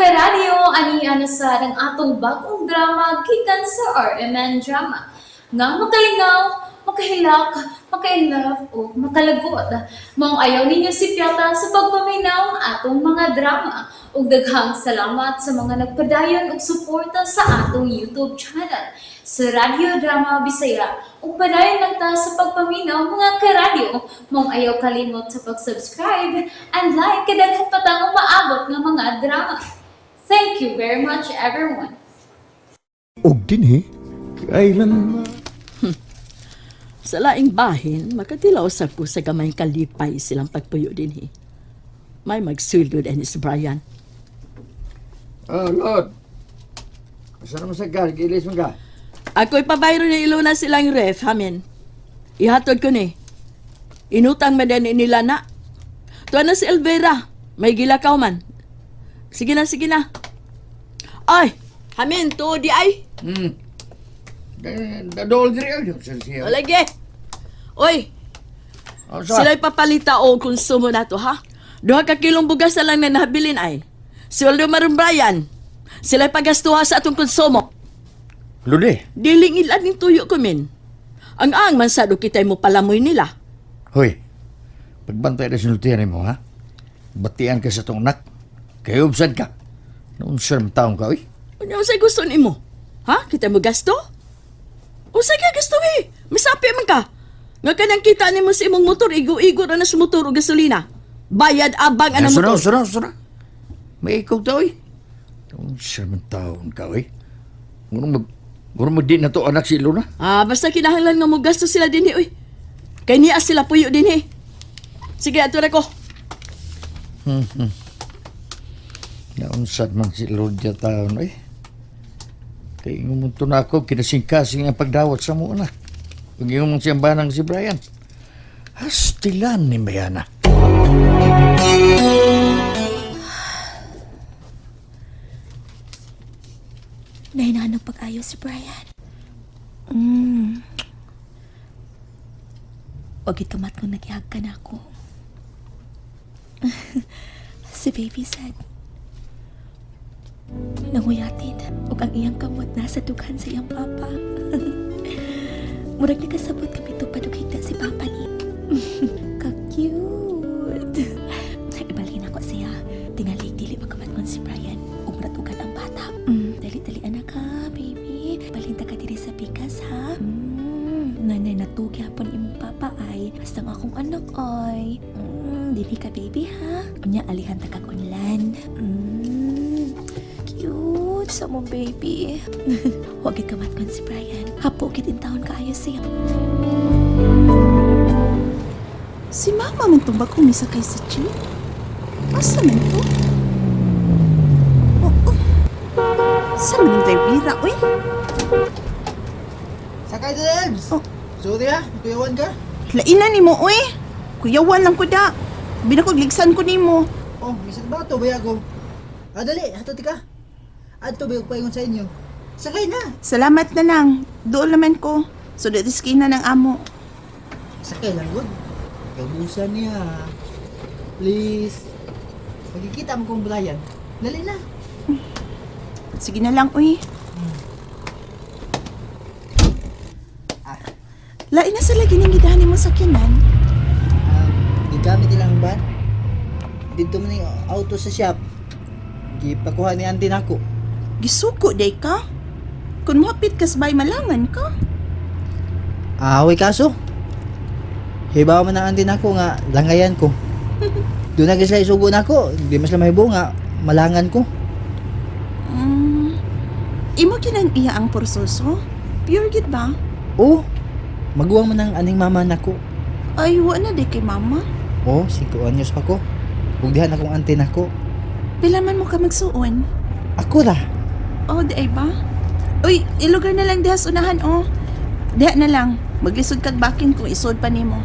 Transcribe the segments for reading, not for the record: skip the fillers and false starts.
Karadyo, ani ana sa ang atong bagong drama gikan sa RMN Drama. Nga makalingaw, makahilak, makainlove o makalagot. Maong ayaw ninyo si Piata sa pagpaminaw ang atong mga drama. Ug daghang salamat sa mga nagpadayon og suporta sa atong YouTube channel sa Radyo Drama Bisaya. Ug padayon lang ta sa pagpaminaw, mga karadyo. Maong ayaw kalimot sa pag-subscribe and like kay daghan pa tang umaabot nga mga drama. Thank you very much, everyone. Og dinhi kailan Sa laing bahin, makatilaw sa ko sa gamay kalipay silang pagpuyo dinhi. May magsulod ani si Brian. Oh, Lord. Asa naman sa gas? Gilis mo ka. Ako'y pabayro ni Ilona silang ref, hamin. Ihatod ko ni. Inutang man din nila na. Tuwa na si Elvira. May gilakaw man. Sige na, sige na. Ay, hamin, to di ay. Dadol diri ay. Sa siya. Lagi. Oy, Oh, sa. sila'y papalita o konsumo na to, ha? 2 ka kilong bugas na lang na nabilin ay. Sweldo maron Brian. Sila'y pagastuha sa atong konsumo. Ludi. Diling ilad ning tuyo ko min. Ang ang man sa kita'y mo palamoy nila. Hoy. Pagbantay na sinultihan mo, ha? Batian ka sa tong anak. Kay ubsan ka. Noon sir taong ka, oy. Ano sa gusto nimo? Ha? Kita mo gasto? Usa kay gasto eh. Misapi man ka. Nga kanang kita nimo sa imong motor, igo-igo ra na sa motor o gasolina. Bayad abang anang Sura, motor. sura, sura. May ikaw ta, oy. Noon sir taong ka, oy. Ngunong mag... Ngunong mag di na to anak si Luna. Ah, basta kinahanglan nga mo gasto sila dinhi oy. Kay niya sila puyo dinhi. Sige, ato na ko. Naunsad man si Lourdes taon, oy. Kay ingon na ako, kinasingkasing ang pagdawat sa mo na. Pag ingon mong siyang banang si Brian. Hastilan ni Mayana. Nahinaan ng pag-ayos si Brian. Huwag itumat kung nagyag ka na ako. Si baby said, nanguyatin ug ang iyang kamot nasa dughan sa iyang papa. Murag nakasabot kami tupad og higda si papa ni. Ka-cute. Ibalhin ako siya. Tingali dili makamatngon si Brian. Umratugan ang bata. Dali-dali anak ha, baby. Balinta ka diri sa pikas ha. Nanay natugya pon imong papa ay. Basta ang akong anak ay. Dili ka baby ha. Unya alihan ta kag unlan. Cute sa mong baby. Huwag gid kamatngon si Brian. Hapo gid in taon kaayo siya. Si mama man tong bagong misakay sa jeep. Asa man to? Oh, oh. Saan man yung Vera, uy? Sakay to Elves! Oh. Sorry ah, kuyawan ka. Lainan nimo, uy. Kuyawan lang ko da. Binakog ligsan ko nimo. Oh, misat ba ito, bayago? Ah, dali, hato ka. Adto bayog paingon sa inyo. Sakay na! Salamat na lang. Doon naman ko. So, na ng amo. Sakay lang, good. Kaubusan niya. Please. Magkikita mo kong Brian. Dali na. Sige na lang, uy. Ah. Lain na sa lagi ng gidahan mo sa kinan. Gigamit nilang van. Dito man yung auto sa shop. Gipakuha ni auntie nako. Gisuko, day ka. Kung mohapit ka sabay malangan ka. Ah, way kaso. Hibaw man ang auntie nako nga langayan ko. Doon na sila isugo nako. Di mas lang mahibo nga malangan ko. Imo kinang iya ang porsoso? Pure gid ba? Oh, maguwang man ang aning mama nako. Ay, wa na di kay mama. Oh, 5 anyos pa ko. Ug dihan akong auntie nako. Pila man mo ka magsuon? Ako ra. Oh, di ay ba? Uy, ilugar na lang diha sa unahan, oh. Diha na lang. Maglisod kag bakin kung isod pa nimo.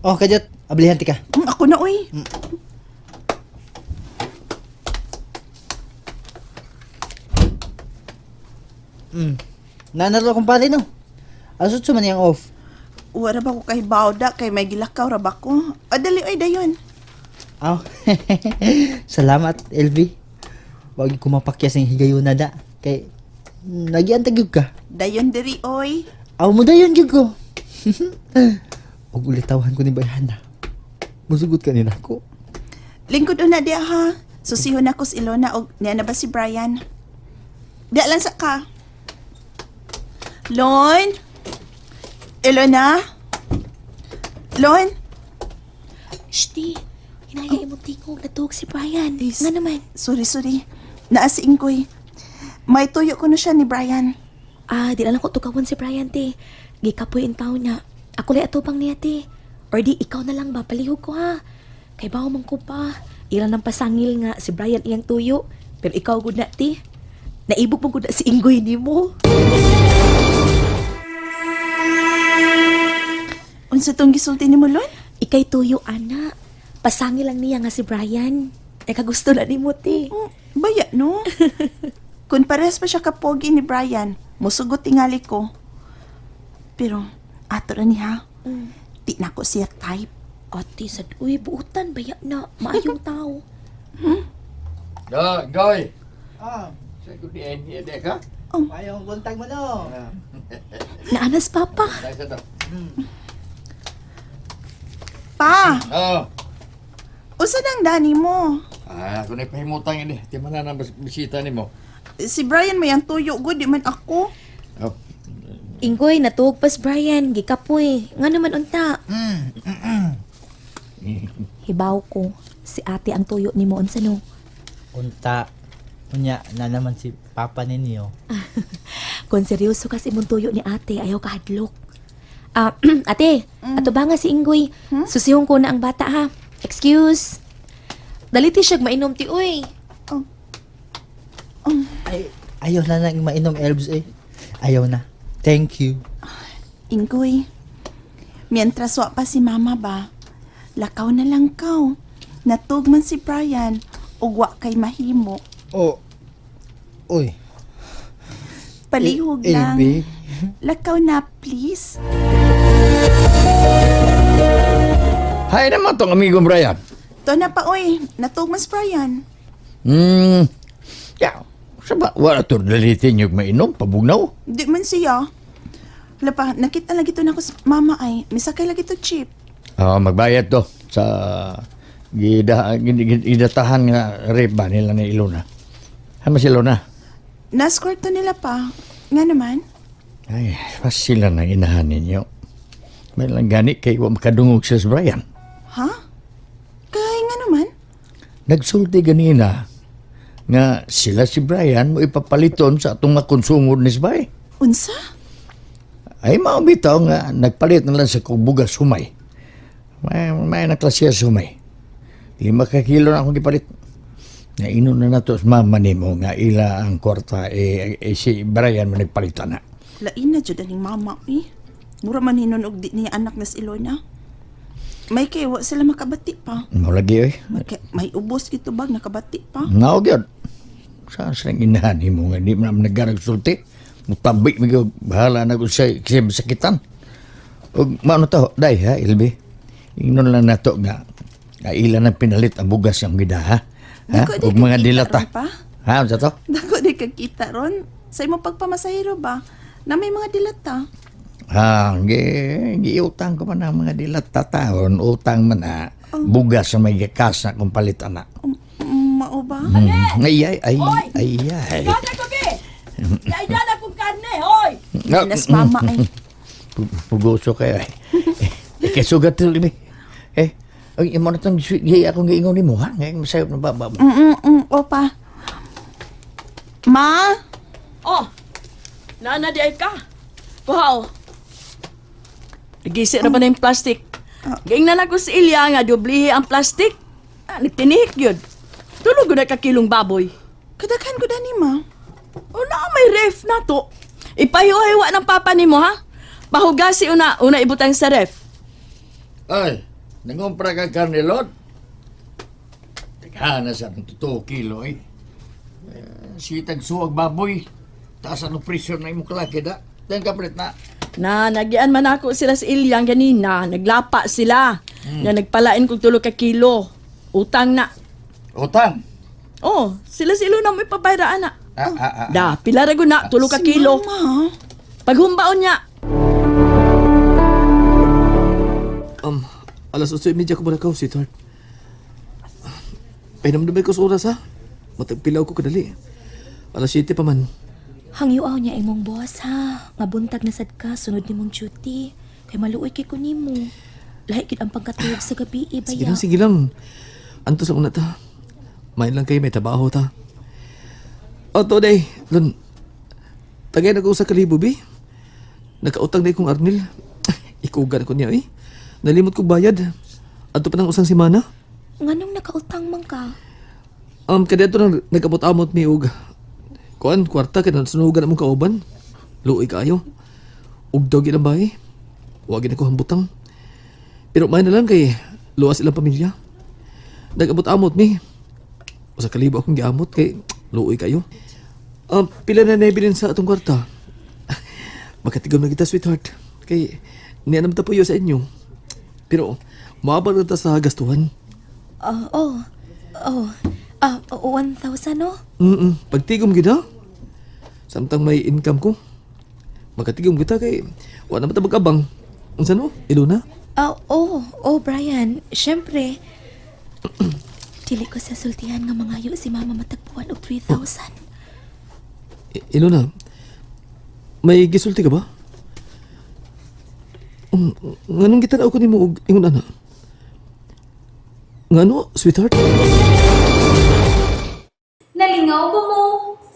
Oh, kadyot, ablihan ti ka. Ako na, uy. Nanaro akong pare no. Alas 8 man yang off. Wala ba ko kay bawda kay may gilakaw ra ba ko? O dali oy dayon. Aw. Salamat, LV. Wag ko mapakyas ang higayuna da. Kay nagiantag gyud ka. Dayon diri oy. Aw mo dayon gyud ko. Og ulitawan ko ni Bayhana. Musugot ka nila ko. Lingkod una di ha. Susihon ako si Ilona og niya na ba si Brian? Di lang sa ka. Lon? Ilona? Lon? Shh, hinaya imong tingog natuog si Brian. Is- Nga naman. Sorry, sorry. Naasiing ko'y. May tuyo ko na siya ni Brian. Ah, di na lang ko tugawon si Brian, te. Gikapoy in taon niya. Ako lay atubang niya, te. Or di, ikaw na lang ba? Palihog ko, ha? Kay bawo man ko pa. Ilan ang pasangil nga si Brian iyang tuyo. Pero ikaw gud na, te. Naibog mo gud na si Ingoy nimo. Unsa tong gisulti ni mo, Lon? Ikay tuyo, ana. Pasangil lang niya nga si Brian. Nakagusto na nimo, te. Oh, baya, no? Kung parehas pa siya kapogi ni Brian, musugot tingali ko. Pero, ato ra niya. Di na ko siya type. Ate, sad, uy, buutan, baya na. Maayong tao. Go, Goy. Ah, Sa ko di ay di ka? ayaw kontag mo no. Naanas, papa. Dai sa to. Pa, Oh. usa nang dani mo? Ah, ako na pahimutang ini. Di man na bisita nimo. Si Brian may ang tuyo, good, di man ako. Oh. Ingoy, natuog pas Brian, gikapoy. Nga naman unta. Hibaw ko, si ate ang tuyo ni mo unsa no. Unta. Unya na naman si papa ninyo. Kung seryoso kasi imong tuyo ni ate, ayaw ka hadlok. Ah, ate, ato ba nga si Ingoy? Susihon ko na ang bata ha. Excuse. Dali ti siyag mainom ti uy. Ay, ayaw na nang mainom elves eh. Ayaw na. Thank you. Inggoy, mientras wa pa si mama ba, lakaw na lang kaw. Natug man si Brian, ug wa kay mahimo. Oh. Uy. Palihog lang. LB. Lakaw na, please. Hay naman tong amigo Brian. To na pa, oy. Natug man si Brian. Ya, saba wala to dalitin yung mainom pabugnaw. Di man siya. Wala pa, nakita lagi to na ko sa mama ay. Misakay lagi to chip. Ah, magbayad to sa gida gidatahan nga rape ba nila ni Ilona. Hama si Ilona. Nascore to nila pa. Nga naman. Ay, pas sila nang inahan ninyo. May lang gani kay wa makadungog siya si Brian. Ha? Kay nga naman. Nagsulti ganina nga sila si Brian mo ipapaliton sa atong makonsumod ni Sbay. Unsa? Ay mao bitaw nga nagpalit na lang sa kog bugas humay. May naklasiya sa humay. 5 ka kilo na akong gipalit. Nainon na nato sa mama nimo nga ila ang kwarta eh, si Brian mo nagpalitan na. Lain na jud aning mama eh. Mura man hinon og di niya anak na si Ilona. May kay wa sila makabati pa. Mao lagi oy. May, may ubos gito bag nakabati pa. Mao gyud. Sa silang inahan nimo nga di man nagarag sulti. Mutabi mi gyud bahala na gud sa sakitan. Ug mao na to, day ha, Ilbi. Ingnon lang nato nga nga ila nang pinalit ang bugas ang gida ha. Ha? Dako, di Ug mga ka kita dilata. ron pa. Ha, unsa to? Dako di ka kita ron. Sa imo pagpamasahero ba? Na may mga dilata. Ha, gi giutang ko man ang mga dilata taon, utang man ha. Bugas sa may gikas na kung palit ana. Mao ba? Ay ay ay ay ay. Karne ko, be! Daidan akong karne, hoy! Nas mama ay. Pugoso kayo eh. Eh, kay sugat to ini. Eh, ay imo na tong gi akong giingon nimo ha. Ngay masayop na baba mo. Opa. Ma? Oh, nana di ay ka. Kuha, oh. Nagisi na ba na yung plastic? Gaing na lang ko si Ilya nga, dublihi ang plastic. Ah, nagtinihik yun. Tulog na kakilong baboy. Kadaghan ko dani ma. O na, may ref na to. Ipahiwa-hiwa ng papa nimo ha? Pahugasi una, una ibutang sa ref. Ay, nangumpra ka karne lot. Taghana sa akong totoo kilo eh. Eh, sitag suwag baboy. Taas ang presyo na imong kalaki da. Dan kapalit na. Na nagyan man ako sila sa Ilyang ganina, naglapa sila. Na nagpalain kog 3 ka kilo. Utang na. Utang. Oh, sila si Ilona may pabayraan na. Ah, ah, ah. Da, pila ra gud na 3 ka Si kilo. Mama. Paghumbaon niya. Alas 8:30 ko muna ka, sweetheart. Pahinamdamay ko sa oras, ha? Matagpilaw ko kadali. Alas 7 pa man. Hangyuaw niya imong boss ha. Nga buntag na sad ka sunod nimong duty. Kay maluoy kay ko nimo. Lahi gid ang pagkatulog sa gabi eh, Sige baya. lang, sige lang. Antos lang na ta. Main lang kayo, may trabaho ta. O, today, Lon. Tagay na ko sa kalibo, bi. Nakautang na ikong Arnil. Ikugan ko niya, eh. Nalimot ko bayad. Ato pa ng usang semana. Nganong nakautang man ka? Kada ito nang nag-amot-amot mi og kuan kwarta kay nasunugan among kauban. Luoy kaayo. Ug daw gid ang bahay. Wa gid ako hambutang. Pero may na lang kay luwas ilang pamilya. Nag-amot-amot mi. Usa ka libo akong giamot kay luoy kayo. Pila na naibilin sa atong kwarta. Makatigom na kita, sweetheart. Kay niya naman tapuyo sa inyo. Pero maabang na ta sa gastuhan. Ah, oh. Oh. Ah, 1,000 no? Pagtigom gid ha. Samtang may income ko. Makatigom kita kay wa na man ta mag-abang. Unsa no? Iluna? Ah, oh, oh Brian, syempre. Dili ko sa sultihan nga mangayo si mama matagpuan og 3,000. Iluna. May gisulti ka ba? Nganong gitanaw ko nimo og ingon ana? Ngano, sweetheart? Nalingaw ba mo?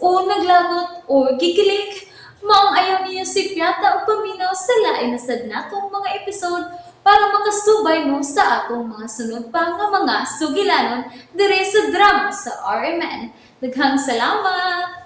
O naglagot o gikilig? Maong ayaw niyo si Piata o paminaw sa lain na sad natong mga episode para makasubay mo sa atong mga sunod pa nga mga sugilanon dire sa drama sa RMN. Daghang salamat!